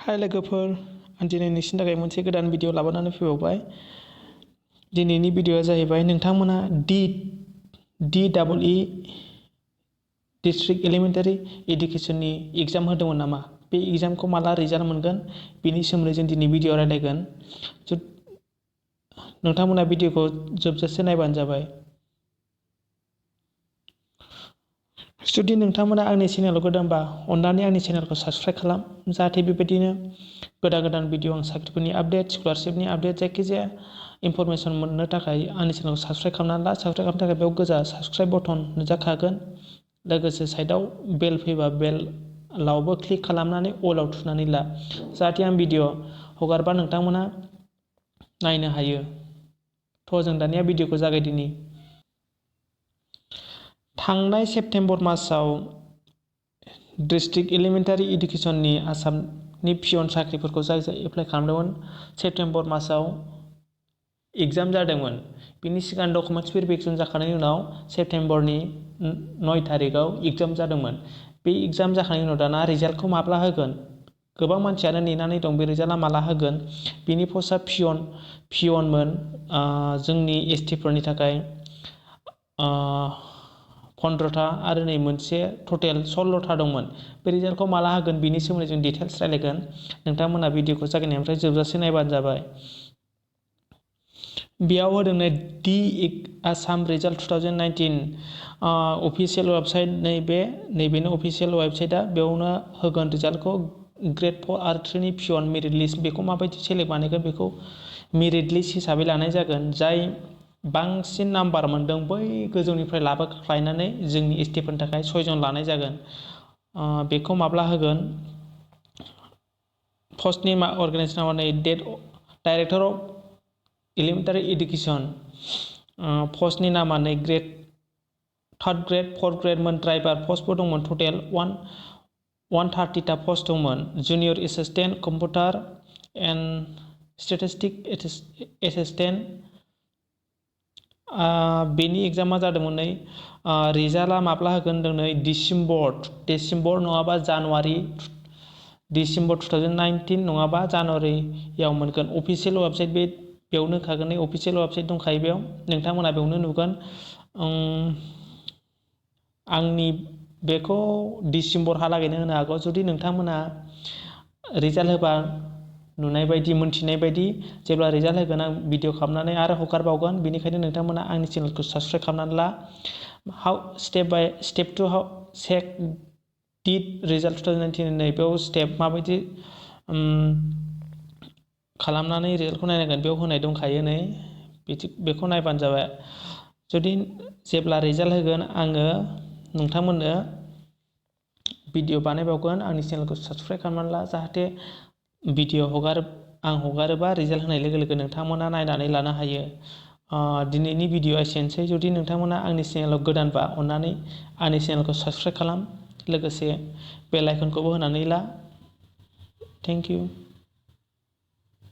हाय लोगोफोर, आं दिनै नोंसिनि थाखाय मोनसे गोदान भिडिअ लाबोनानै फैबावबाय। दिनैनि भिडिअआ जाहैबाय नोंथांमोना DEE डिस्ट्रिक्ट एलिमेन्टारि इडुकेसननि एग्जाम होदोंमोन नामा? बे एग्जामखौ माला रिजाल्ट मोनगोन बेनि सोमोन्दै जों दिनै भिडिअ रायलायगोन। नोंथांमोना भिडिअखौ जोबजासे नायबानो जाबाय। जुदि नोंथांमोना आंनि चेनेलाव गोदानबा अन्नानै आंनि चेनेलखौ साबस्क्राइब खालाम, जाहाथे बेबायदिनो गोदान भिडिअ आं साख्रिफोरनि आपडेट, स्कलारशिपनि आपडेट, जायखिजाया इनफरमेसन मोननो थाखाय आंनि चेनेलखौ साबस्क्राइब खालामनानै ला। साबस्क्राइब खालामनो थाखाय बेयाव गोजा साबस्क्राइब बटन नुजाखागोन। लोगोसे साइडआव बेल फैबा बेलावबो क्लिक खालामनानै अलाव थुनानै ला, जाहाथे आं भिडिअ हगारबा नोंथांमोना नायनो हायो। थ' जों दानिया भिडिअखौ जागायदिनि। थांनाय सेप्तेम्बर मासाव डिस्ट्रिक्ट एलिमेन्टारि इडुकेसननि आसामनि पियन साख्रिफोरखौ जाय एप्लाइ खालामदोंमोन सेप्तेम्बर मासाव एग्जाम जादोंमोन। बिनि सिगां डकुमेन्टस भेरिफिकेसन जाखांनायनि उनाव सेप्तेम्बरनि 9 थारिखआव एग्जाम जादोंमोन। बे एग्जाम जाखांनायनि उनाव दाना रिजाल्टखौ माब्ला होगोन? गोबां मानसियानो नेनानै दं बे रिजाल्टआ माला होगोन। बिनि पस्टआ पियनमोन। जोंनि एसटिफोरनि थाखाय 15था आरो नै मोनसे टटेल 16था दंमोन। बे रिजाल्टखौ माला होगोन बिनि सोमोन्दै जों डिटेल्स रायलायगोन। नोंथांमोना भिडिअखौ जागायनायनिफ्राय जोबजासे नायबानो जाबाय। बेयाव होदों the Assam result 2019 official website, नैबेनो अफिसियेल वेबसाइटआ। बेयावनो होगोन रिजाल्टखौ। ग्रेड 4 आरो 3 नि पियन मेरिट लिस्ट, बेखौ माबायदि सेलेक्ट बानायगोन बेखौ मेरिट लिस्ट हिसाबै लानाय जागोन। जाय बांसिन नाम्बार मोनदों बै गोजौनिफ्राय लाबोख्लायनानै जोंनि एसटिफोरनि थाखाय 6 जन लानाय जागोन। बेखौ माब्ला होगोन? पस्टनि अर्गेनाइजेसनाव डाइरेक्टर अफ एलिमेन्टारि इडुकेसन। पस्टनि नामा ग्रेड 3 ग्रेड 4 ग्रेडमोन। ड्राइभार पस्टबो दंमोन। टटेल 130टा पस्ट दंमोन। Junior assistant computer and statistic assistant. बेनि एग्जामा जादोंमोन रिजाल्टआ माब्ला होगोन होनदों डिसेम्बर नङाबा जानुवारि। डिसेम्बर 2019 नङाबा जानुवारियाव मोनगोन। अफिसियेल वेबसाइट बेयावनो होखागोन। अफिसियेल वेबसाइट दंखायो बेयाव, नोंथांमोना बेयावनो नुगोन। आंनि बेखौ डिसेम्बरहालागैनो होनो हागौ। जुदि नोंथांमोना रिजाल्ट होबा नुनाय बायदि, मोनथिनाय बायदि जेब्ला रिजाल्ट होगोन आं भिडिअ खालामनानै आरो हगारबावगोन। बेनिखायनो नोंथांमोना आंनि चेनेलखौ साबस्क्राइब खालामनानै ला। स्टेप 2 चेक डिड रिजाल्ट 2019 बेयाव स्टेप माबायदि खालामनानै रिजाल्टखौ नायनांगोन बेयाव होनाय दंखायो। बेखौ नायबानो जाबाय। जुदि जेब्ला रिजाल्ट होगोन आङो नोंथांमोननो भिडिअ बानायबावगोन। आंनि चेनेलखौ साबस्क्राइब खालामनानै ला, जाहाथे भिडिअ आं हगारोबा रिजाल्ट होनाय लोगो लोगो नोंथांमोना नायनानै लानो हायो। दिनैनि भिडिअ एसेनोसै। जुदि नोंथांमोना आंनि चेनेलाव गोदानबा अन्नानै आंनि चेनेलखौ साबस्क्राइब खालाम, लोगोसे बेल आइकनखौबो होनानै ला। Thank you.